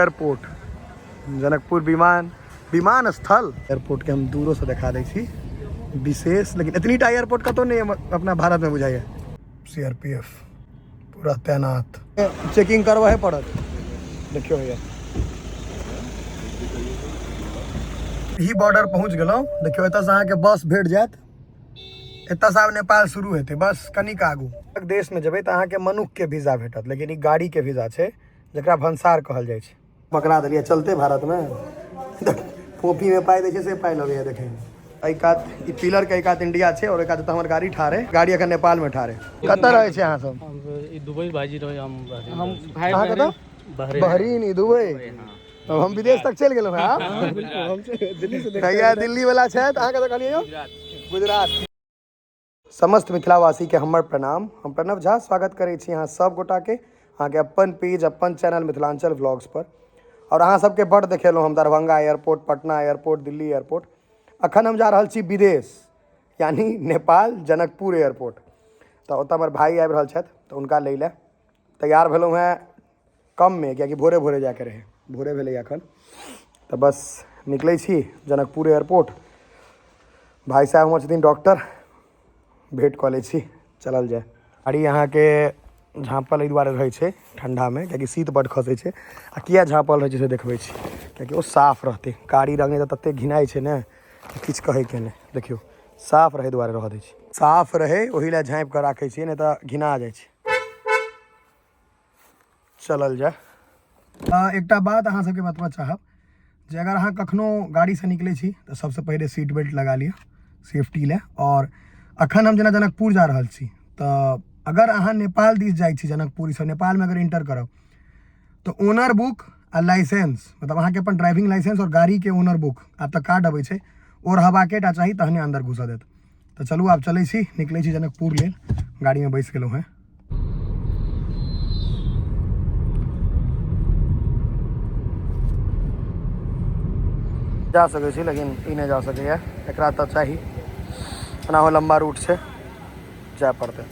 Airport Janakpur विमान विमान स्थल एयरपोर्ट के हम दूरो से देखा दै छी विशेष, लेकिन एतनी टा एयरपोर्ट कतौ नहीं अपना भारत में बुझाइए। सीआरपीएफ पूरा तैनात, चेकिंग करबे पड़त। देखियो भैया, ही बॉर्डर पहुंच गेलहुँ। देखियो एतऽ अहाँके बस भेट जायत, एतऽ से आब नेपाल शुरू हेतै, बस कनिक आगू। देश में जेबै तऽ अहाँके मनुख के वीजा भेटत, लेकिन ई गाड़ी के वीजा छै जकरा भंसार कहल जाइ छै। पकड़ा देलियै चलते भारतमे, कॉपीमे पाइ दै छै से पाइ लगैए देखैमे। एहि कात ई पिलर के एहि कात इंडिया छै और एहि कात हमर गाड़ी ठाढ़ है, गाड़ी अखन नेपाल में ठाढ़ है। कतऽ रहै छै अहाँ सब? हम ई दुबई भाईजी रहे, हम हम भाई अहाँ कतऽ? बहरीन। बहरीन, ई दुबई। तब हम विदेश तक चलि गेलहुँ हँ। दिल्ली से। भैया दिल्ली वाला छथि, अहाँ कतऽ कहलियै यौ? गुजरात। समस्त मिथिलावासीके हमर प्रणाम। हम प्रणव झा स्वागत करै छी अहाँ सब गोटाके अहाँके अपन पेज अपन चैनल मिथिलांचल व्लॉग्स पर। और अहाँ सबके बड़ देखेलहुँ हम Darbhanga airport, Patna airport, Delhi airport. अखन हम जा रहल छी विदेश यानी नेपाल जनकपुर एयरपोर्ट। तऽ ओतऽ हमर भाई आबि रहल छथि तऽ हुनका लै लए तैयार भेलहुँ हेँ कममे, कियाकि भोरे भोरे जायके रहै, भोरे भेलै एखन। तऽ बस निकलै छी जनकपुर एयरपोर्ट। भाई साहब हमर छथिन डॉक्टर, भेँट कऽ लै छी, चलल जाय। गाड़ी अहाँके झाँपल एहि दुआरे रहै छै ठण्डामे कियाकि शीत बड्ड खसै छै। आ किया झाँपल रहै छै से देखबै छी, कियाकि ओ साफ रहतै। कारी रङ्ग तऽ ततेक घिनाइ छै ने किछु कहैके नहि। देखियौ साफ रहै दुआरे रहऽ दै छै, साफ रहै ओहि लए झाँपि कऽ राखै छियै, नहि तऽ घिना जाइ छै। चलल जाय। एकटा बात अहाँ सबके बतबऽ चाहब जे अगर अहाँ कखनो गाड़ीसँ निकलै छी तऽ सबसँ पहिले सीट बेल्ट लगा लिअ सेफ्टी लए। आओर अखन हम जेना जनकपुर जा रहल छी तऽ अगर अहाँ नेपाल दिस जाइ छी, जनकपुर ईसब नेपालमे अगर एंटर करब तऽ ओनर बुक आ लाइसेंस, मतलब अहाँके अपन ड्राइविंग लाइसेंस आओर गाड़ीके ओनर बुक, आब तऽ कार्ड अबै छै, ओ रहबाके टा चाही तहने अन्दर घुसऽ देत। तऽ चलू आब चलै छी, निकलै छी जनकपुर लेल। गाड़ीमे बैस गेलहुँ हेँ। जा सकै छी लेकिन ई नहि जा सकैए, एकरा तऽ चाही। ओनाहो लम्बा रूट छै, जाय पड़तै।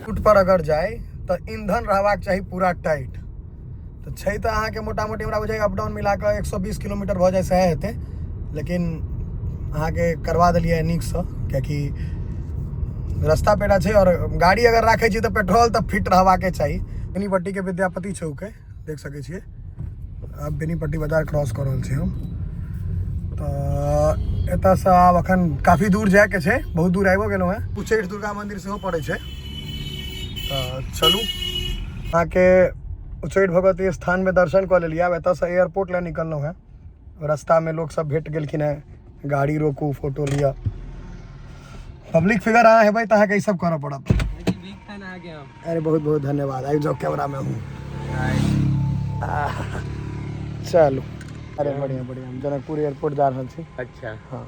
रूट पर अगर जाय तऽ ईंधन रहबाक चाही पूरा टाइट। तऽ छै तऽ अहाँके मोटा मोटी हमरा बुझाइए अप डाउन मिला कऽ 120 किलोमीटर भऽ जाइ सएह हेतै, लेकिन अहाँके करवा देलियै नीकसँ कियाकि रास्ता पेड़ा छै और गाड़ी अगर राखै छी तऽ पेट्रोल तऽ फिट रहबाके चाही। बेनीपट्टीके विद्यापति चौक है, देख सकै छियै। आब बेनीपट्टी बाजार क्रॉस कऽ रहल छी हम। तऽ एतऽसँ आब अखन काफी दूर जायके छै, बहुत दूर आबिओ गेलहुँ हेँ। उच्चैठ दुर्गा मन्दिर सेहो पड़ै छै, तऽ चलू अहाँके उच्चैठ भगवती स्थानमे दर्शन कऽ लेलियै। आब एतऽसँ एयरपोर्ट लए निकललहुँ हेँ। रास्तामे लोक सब भेट गेलखिन हेँ, गाड़ी रोकू फोटो लिअ। पब्लिक फिगर अहाँ हेबै तऽ अहाँके ई सब करऽ पड़त। अरे बहुत बहुत धन्यवाद, आबि जाउ कैमरामे हूँ। चलू, अरे बढ़िया बढ़िया। हम जनकपुर एयरपोर्ट जा रहल छी। अच्छा। हाँ।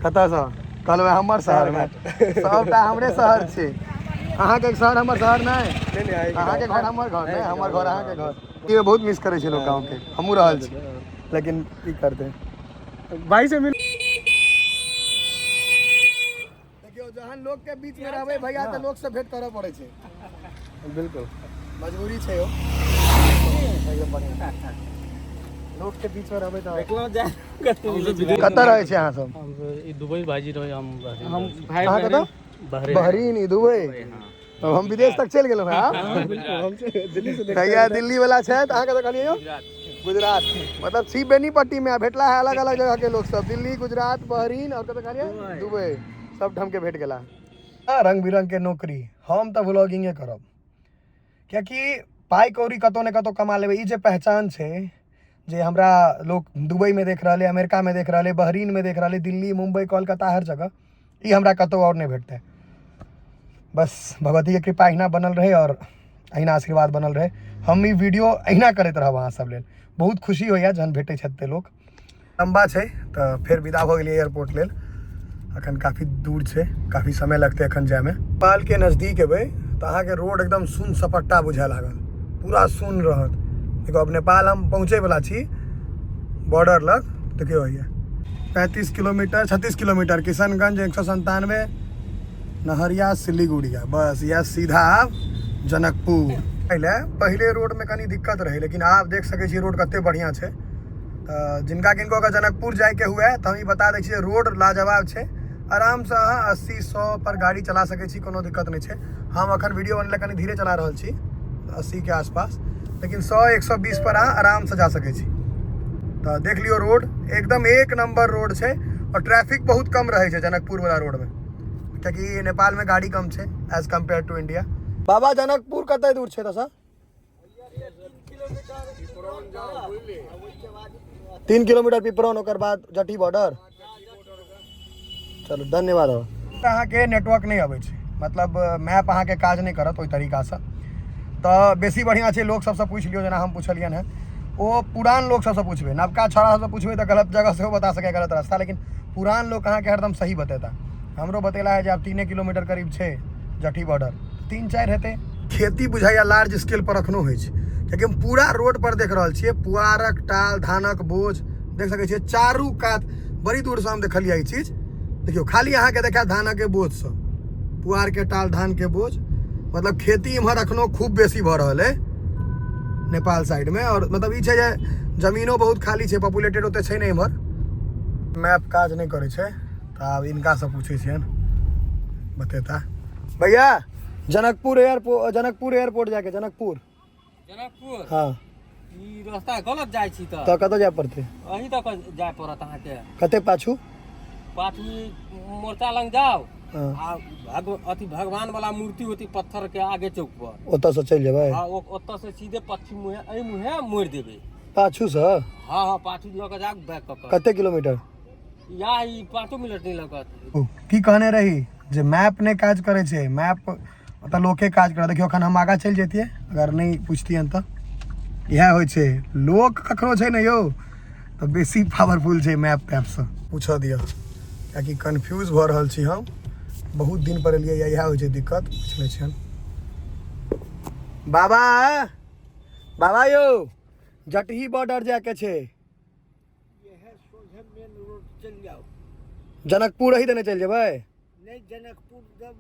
कतऽसँ कहलहुँ? हमर शहरमे सबटा हमरे शहर छै। अहाँके शहर हमर शहर नहि, अहाँके घर हमर घर नहि, हमर घर अहाँके घर। ई बहुत मिस करै छै लोक गाँवके, हमहूँ रहल छी, लेकिन की करतै। भाई से मिल। देखियौ जहन लोक के बीच में रहबै भैया तऽ लोक से भेंट करऽ पड़ै छै। बिल्कुल मजबूरी छै यौ। एकदम बढ़िया। लोक के बीच में रहबै तऽ। कतऽ रहै छै अहाँ सब? हम ई दुबई भाईजी रहे, हम हम भाई अहाँ कतऽ? बहरीन। बहरीन, ई दुबई। तब हम विदेश तक चलि गेलहुँ हँ। दिल्ली से। भैया दिल्ली वाला छथि, अहाँ कतऽ कहलियै यौ? गुजरात। मतलब छी बेनीपट्टी में भेटला है अलग अलग जगह के लोग सब, दिल्ली, गुजरात, बहरीन और कतऽ कहलियै दुबई, सब ठाम के भेट गेला। रंग बिरंग के नौकरी, हम तऽ व्लॉगिंगे करब कियाकि पाइ कौड़ी कतौ ने कतौ कमा लेबै। ई जे पहचान छै जे हमरा लोक दुबई में देख रहल है, अमेरिका में देख रहल है, बहरीन में देख रहल है, दिल्ली, मुंबई, कोलकाता, हर जगह, ई हमरा कतौ और नहि भेटतै। बस भगवती के कृपा अहिना बनल रहे और अहिना आशीर्वाद बनल रहे। हम ई वीडियो अहिना करैत रहब अहाँ सब लेल। बहुत खुशी होइए जहन भेटै छथि ते लोक। लम्बा छै तऽ फेर विदा भऽ गेलियै एयरपोर्ट लेल। अखन काफी दूर छै, काफी समय लगतै अखन जायमे। नेपालके नजदीक एबै तऽ अहाँके रोड एकदम सुन सपट्टा बुझाए लागल, पूरा सुन रहत। देखो अब नेपाल हम पहुँचैवला छी बॉर्डर लग। देखियौ होइए 35 किलोमीटर, 36 किलोमीटर, किशनगंज 197, नहरिया, सिलीगुड़िया, बस यह सीधा आब जनकपुर। पहिले पहिले रोडमे कनि दिक्कत रहै, लेकिन आब देख सकै छियै रोड कते बढ़िआँ छै। तऽ जिनका किनको अगर जनकपुर जाइके हुए तऽ हम ई बता दै छियै, रोड लाजवाब छै। आरामसँ अहाँ 80-100 पर गाड़ी चला सकै छी, कोनो दिक्कत नहि छै। हम अखन वीडियो बनेला कनि धीरे चला रहल छी, 80के आसपास, लेकिन 100-120 पर अहाँ आरामसँ जा सकै छी। तऽ देख लियौ, रोड एकदम एक नंबर रोड छै आओर ट्रैफिक बहुत कम रहै छै जनकपुर वाला रोडमे, कियाकि नेपालमे गाड़ी कम छै एज कम्पेयर टू इंडिया। बाबा, जनकपुर कते दूर छै एतऽसँ? 3 किलोमीटर पिपरौन, ओकर बाद जटी बॉर्डर। चलू, धन्यवाद। अहाँके नेटवर्क नहि अबै छै, मतलब मैप अहाँके काज नहि करत ओहि तरीकासँ। तऽ बेसी बढ़िआँ छै लोक सबसँ पूछि लियौ, जेना हम पुछलियनि हेँ। ओ पुरान लोक सबसँ पुछबै, नवका छौड़ा सबसँ पुछबै तऽ गलत जगह सेहो बता सकैए, गलत रास्ता, लेकिन पुरान लोक अहाँके हरदम सही बतेता। हमरो बतेला है जे आब 3 किलोमीटर करीब छै जटी बॉर्डर, 3-4 हेतै। खेती बुझाइया लार्ज स्केल पर अखनो होइ छै, कियाकि हम पूरा रोड पर देख रहल छियै पुआरक टाल, धानक बोझ देख सकै छियै चारू कात। बड़ी दूरसँ हम देखलियै ई चीज। देखियौ, खाली अहाँके देखा धानक बोझ सब, पुआर के टाल, धान के बोझ। मतलब खेती इम्हर अखनो खूब बेसी भऽ रहल है नेपाल साइड में। और मतलब ई छै जे जमीनो बहुत खाली छै, पॉपुलेटेड ओते छै नहि इम्हर। मैप काज नहि करै छै, तऽ आब इनकासँ पूछै छियनि, बतेता। भैया, जनकपुर एयरपोर्ट, जनकपुर एयरपोर्ट जाके, जनकपुर। जनकपुर? हाँ। ई रास्ता गलत जाइ छी तऽ। तऽ कतऽ जाय पड़तै? अहीं तक जाय पड़त अहाँके। कते पाछू? पाछू मोर्चा लग जाउ। हाँ। आ अथी भगवान वाला मूर्ति होती पत्थर के आगे चौक पर। ओतऽसँ चलि जेबै? हाँ, ओतऽ से सीधे पश्चिम मुहे, एहि मुहे मोड़ि देबै। पाछूसँ? हाँ, पाछू लऽ कऽ जाउ बैक कऽ कऽ। कते किलोमीटर? या ई 5 मिनट नहि लगत। ओ, की कहने रही जे मैप नहि काज करै छै, मैप ओतऽ लोके काज करत। देखियौ, एखन हम आगाँ चलि जैतियै अगर नहि पुछतियनि तऽ। इएह होइ छै, लोक कखनो छै ने यौ तऽ बेसी पावरफुल छै मैप तैपसँ। पूछऽ दिअ, कियाकि कन्फ्यूज भऽ रहल छी हम। बहुत दिन पर एलियै, इएह होइ छै दिक्कत। पूछि लै छियनि। बाबा, बाबा यौ, जटही बॉर्डर जायके छै। सोझे मेन रोड चलि जाउ। जनकपुर अही देने चलि जेबै? नहीं, जनकपुर जब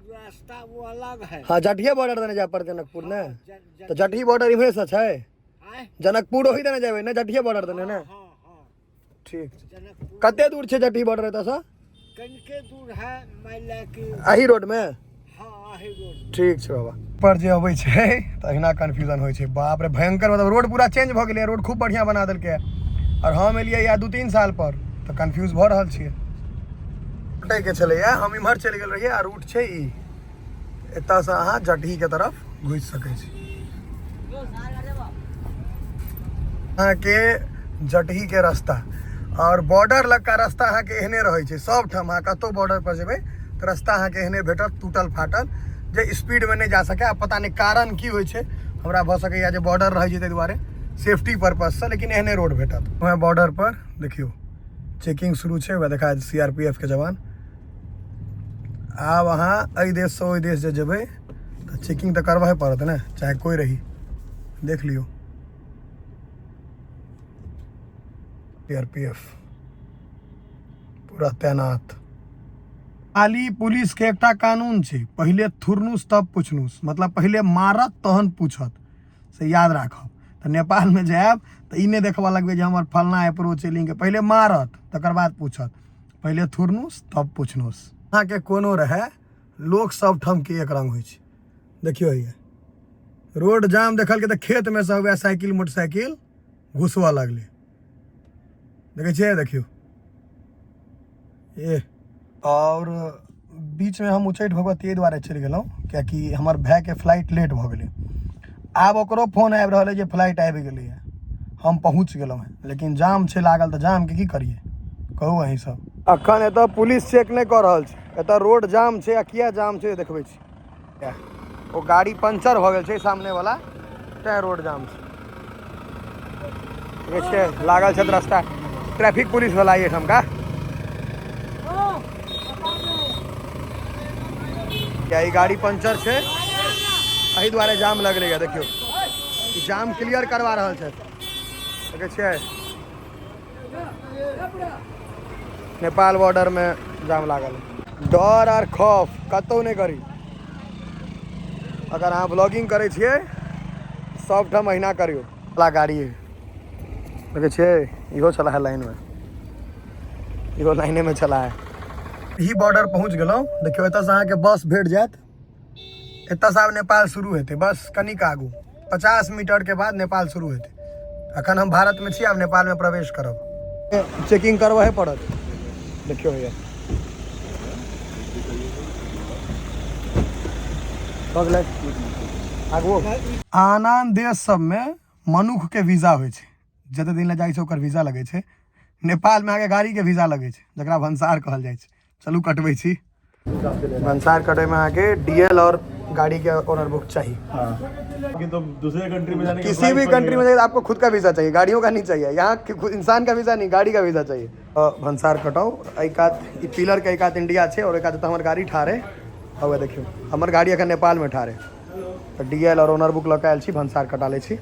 रास्ता वो अलग है। हाँ, जटिये बॉर्डर देने जाय पड़तै जनकपुर ने? जन, तऽ जटही बॉर्डर इम्हरे से छै? आय? जनकपुर ओही देने जेबै ने, जटिये बॉर्डर देने ने? हाँ। ठीक। जनकपुर। कते दूर छै जटही बॉर्डर एतऽसँ? कनिके दूर है, मान ले कि। एही रोड मे? हाँ, आही रोड। ठीक छै बाबा। पर जे अबै छै तऽ अहिना कन्फ्यूजन होइ छै। बाप रे, भयंकर। मतलब रोड पूरा चेंज भऽ गेलै, रोड खूब बढ़िआँ बना देलकै आओर हम एलियै या 2-3 साल पर, तऽ कन्फ्यूज भऽ रहल छियै। के छलैया, हम इम्हर चलि गेल रहियै आ रूट छै ई। एतऽसँ अहाँ जटहीके तरफ घुसि सकै छी। अहाँके जटहीके रास्ता आओर बॉर्डर लगका रास्ता अहाँके एहने रहै छै सबठाम। अहाँ कतहु बॉर्डर पर जेबै तऽ रास्ता अहाँके एहने भेटत, टूटल फाटल, जे स्पीडमे नहि जा सकै। आ पता नहि कारण की होइ छै, हमरा भऽ सकैए जे बॉर्डर रहै छै ताहि दुआरे सेफ्टी पर्पजसँ, लेकिन एहने रोड भेटत। वएह बॉर्डर पर देखियौ, चेकिंग शुरू छै। वएह देखा सीआरपीएफ के जवान। आब अहाँ एहि देशसँ ओहि देश जे जेबै तऽ चेकिंग तऽ करबहे पड़त ने, चाहे कोइ रही। देख लियौ, सीआरपीएफ पूरा तैनात। खाली पुलिस के एकटा कानून छै, पहिले थुरनुस तब पुछनुस। मतलब पहिले मारत तहन पूछत, से याद राखब। तऽ नेपालमे जायब तऽ ई नहि देखबऽ लगबै जे हमर फलना अप्रोच लिंक। पहिले मारत, तकर बाद पूछत। पहिले थुरनुस तब पुछनुस। अहाँके कोनो रहए, लोक सब ठामके एक रंग होइ छै। देखियौ, हैया रोड जाम देखलकै तऽ खेतमे से वएह साइकिल मोटरसाइकिल घुसबऽ लगलै। देखै छियै? देखियौ। ए आओर बीचमे हम उच्चैठ भगवती एहि दुआरे चलि गेलहुँ कियाकि हमर भायके फ्लाइट लेट भऽ गेलै। आब ओकरो फोन आबि रहल अइ जे फ्लाइट आबि गेलैए, हम पहुँच गेलहुँ हेँ, लेकिन जाम छै लागल, तऽ जामके की करियै, कहू अहीं सब। अखन एतऽ पुलिस चेक नहि कऽ रहल छै, एतऽ रोड जाम छै। आ किया जाम छै देखबै छी। ओ गाड़ी पंचर भऽ गेल छै सामने वाला, तें रोड जाम छै। देखै छियै, लागल छै रास्ता ट्रैफिक पुलिस वाला एहिठामका। किया ई गाड़ी पंचर छै, एहि दुआरे जाम लगलैए। देखियौ, ई जाम क्लियर करवा रहल छथि। देखै छियै, नेपाल बॉर्डर में जाम लागल है। डर आर खौफ कतहु नहि करी। अगर अहाँ ब्लॉगिंग करै छियै सबठाम अहिना करियौ। वाला गाड़ी देखै छियै, इहो छला है लाइनमे, इहो लाइनेमे छला है। ही बॉर्डर पहुँच गेलहुँ। देखियौ एतऽसँ अहाँके बस भेट जायत। एतऽसँ आब नेपाल शुरू हेतै, बस कनिक आगू 50 मीटर के बाद नेपाल शुरू हेतै। अखन हम भारतमे छी, आब नेपालमे प्रवेश करब। चेकिंग करबहे पड़त। देखियौ भैया भऽ गेलै आगू। आन आन देश सबमे मनुखके वीजा होइ छै, जते दिन लए जाइ छै ओकर वीजा लगै छै। नेपालमे अहाँके गाड़ीके वीजा लगै छै, जकरा भन्सार कहल जाइ छै। चलू कटबै छी। भन्सार कटैमे अहाँके डीएल और गाड़ी के ओनर बुक चाहिए। हाँ। तो दूसरे कंट्री में जाने के किसी भी कंट्री में जाइए आपको खुद का वीजा चाहिए, गाड़ियों का नहीं चाहिए। यहाँ इंसान का वीजा नहीं, गाड़ी का वीजा चाहिए। भन्सार कटाउ। एहि कात ई पिलर के एहि कात इंडिया छै और एहि कात एतऽ हमर गाड़ी ठाढ़ है। हौवे देखियौ हमर गाड़ी अखन नेपाल में ठाढ़ है। तऽ डीएल और ओनर बुक लऽ कऽ आयल छी, भन्सार कटा लै छी।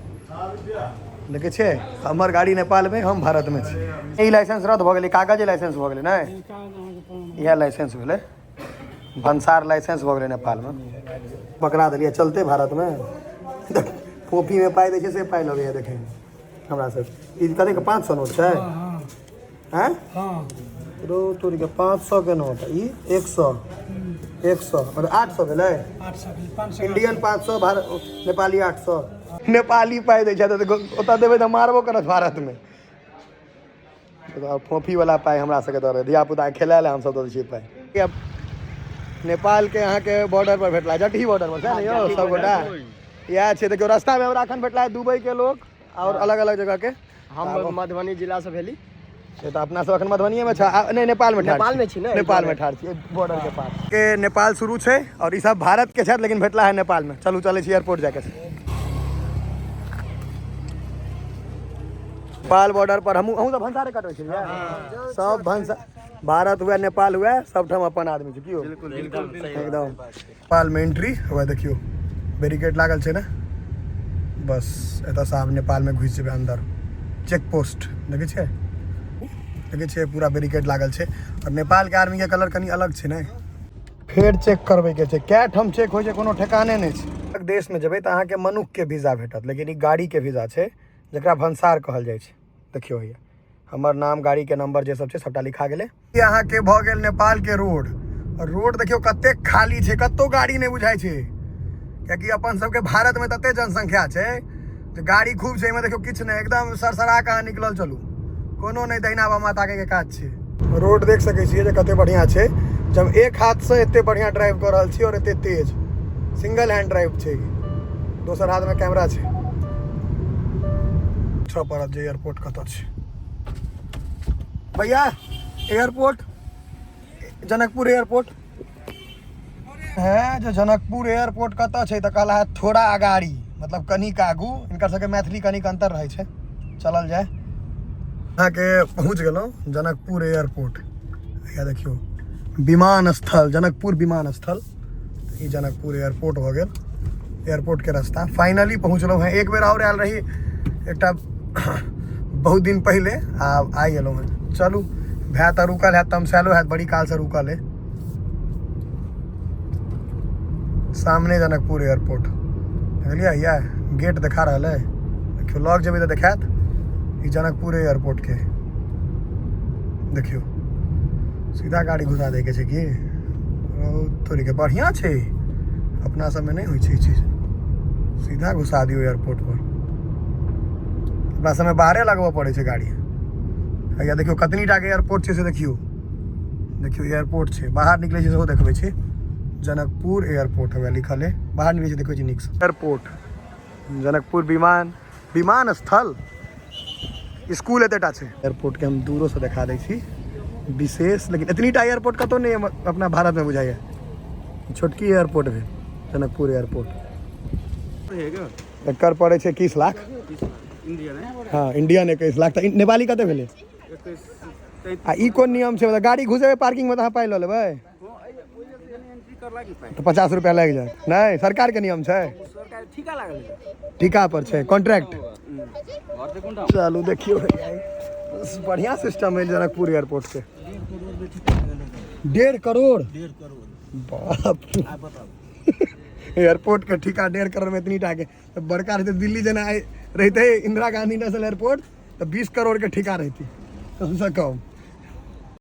देखै छियै हमर गाड़ी नेपाल में, हम भारत में छी। ई लाइसेंस रद्द भऽ गेलै, कागजे लाइसेंस भऽ गेलै ने, इएह लाइसेंस भेलै, भन्सार लाइसेंस भऽ गेलै नेपालमे। पकड़ा देलियै चलते भारतमे। कॉपीमे पाइ दै छै से पाइ लगैए देखैमे हमरा सब। ई कतेक 500 नोट छै? आँय रो तोरीके 500 के नोट, ई 100 100 मतलब 800 भेलै। इंडियन 500, भारत नेपाली 800। नेपाली पाइ दै छै तऽ ओतऽ देबै तऽ मारबो करत भारतमे। फोफीवला पाइ हमरा सबके दऽ धिया पुता खेलाय लए हमसब दऽ दै छियै पाइ। नेपालके अहाँके बॉर्डर पर भेटला, जटही बॉर्डर पर छै ने यौ सब गोटा। इएह छै देखियौ रास्तामे हमरा एखन भेटला दुबई के लोक और अलग अलग जगह के। हम मधुबनी जिला से भेली। से तऽ अपना सब अखन मधुबनीये में छा, नहीं नेपाल में ठाढ़ नेपाल में छी ने, नेपाल में ठाढ़ छी बॉर्डर के पास के। नेपाल शुरू छै और ई सब भारत के छथि लेकिन भेटला है नेपाल में। चलू चलै छी एयरपोर्ट जाके। नेपाल बॉर्डर पर हमहूँ अहूँ सब भंसारे कटबै छलियै। सब भंसा भारत हुए नेपाल हुए सब ठाम अपन आदमी छै कियो एकदम। नेपाल में एंट्री हुआ, देखियौ बैरिकेड लागल छै ने, बस एतऽसँ आब नेपालमे घुसि जेबै अंदर। चेक पोस्ट देखै छियै, देखै छियै पूरा बैरिकेड लागल छै। और नेपालके आर्मीके कलर कनि अलग छै ने। फेर चेक करबैके छै, कए ठाम चेक होइ छै कोनो ठेकाने नहि छै। देशमे जेबै तऽ अहाँके मनुखके वीजा भेटत, लेकिन ई गाड़ीके वीजा छै जकरा भन्सार कहल जाइ छै। देखियौ भैया हमर नाम गाड़ीके नंबर जे सब छै सबटा लिखा गेलै। ई अहाँके भऽ गेल नेपालके रोड। और रोड देखियौ कतेक खाली छै, कतौ गाड़ी नहि बुझाइ छै, कियाकि अपन सबके भारतमे तते जनसंख्या छै जे गाड़ी खूब छै। एहिमे देखियौ किछु नहि, एकदम सरसरा कऽ अहाँ निकलल चलू, कोनो नहि दहिना बामा ताकैके काज छै। रोड देख सकै छियै जे कते बढ़िआँ छै। जब एक हाथसँ एते बढ़िआँ ड्राइव कऽ रहल छी और एते तेज, सिंगल हैंड ड्राइव छै, दोसर हाथमे कैमरा छै। पूछऽ पड़त जे एयरपोर्ट कतऽ छै। भैया एयरपोर्ट, जनकपुर एयरपोर्ट है जे जनकपुर एयरपोर्ट कतऽ छै? तऽ कहला है थोड़ा अगाड़ी, मतलब कनिक आगू। हिनकर सबके मैथिली कनिक अंतर रहै छै। चलल जाय। अहाँके पहुँच गेलहुँ जनकपुर एयरपोर्ट। भैया देखियौ विमान स्थल, जनकपुर विमान स्थल। ई जनकपुर एयरपोर्ट भऽ गेल। एयरपोर्ट के रास्ता फाइनली पहुँचलहुँ हेँ। एक बेर आओर आयल रही एकटा बहुत दिन पहिले, आ आइ एलहुँ हेँ। चलू भए तऽ रुकल हैत, तमसायलो हैत, बड़ी कालसँ रुकल है। सामने जनकपुर एयरपोर्ट देखलियै, इएह गेट देखा रहल है। देखियौ लग जेबै तऽ देखायत ई जनकपुर एयरपोर्ट के। देखियौ सीधा गाड़ी घुसा दैके छै की तोरीके। बढ़िआँ छै, अपना सबमे नहि होइ छै ई चीज। सीधा घुसा दियौ एयरपोर्ट पर। अपना सबमे बाहरे लगबऽ पड़ै छै गाड़ी। हैया देखियौ कतनी टाके एयरपोर्ट छै से देखियौ। देखियौ एयरपोर्ट छै, बाहर निकलै छै सेहो देखबै छी। जनकपुर एयरपोर्ट हवे लिखल है, बाहर निकलै छै देखबै छी नीकसँ। एयरपोर्ट जनकपुर विमान विमान स्थल स्कूल एतेटा छै। एयरपोर्ट के हम दूरो से देखा दै छी विशेष, लेकिन एतनी टा एयरपोर्ट कतौ नहि अपना भारत में बुझाइए। छोटकी एयरपोर्ट भेल जनकपुर एयरपोर्ट। एकर पड़ै छै 21 लाख। हाँ इंडियन 21 लाख, तऽ नेपाली कते भेलै? आ ई कोन नियम छै? मतलब गाड़ी घुसेबै पार्किंग में तऽ अहाँ पाइ लऽ लेबै तऽ 50 रुपया लागि जायत? नहि, सरकार के नियम छै, ठीका पर छै कॉन्ट्रैक्ट। चलू देखियौ बढ़िया सिस्टम है जनकपुर एयरपोर्ट के। 1.5 करोड़, बाप एयरपोर्ट के ठीका 1.5 करोड़ में इतनी टा के, तऽ बड़का रहते, दिल्ली जेना रहिते इंदिरा गांधी नेशनल एयरपोर्ट, तऽ 20 करोड़ के ठीका रहती कम से कम।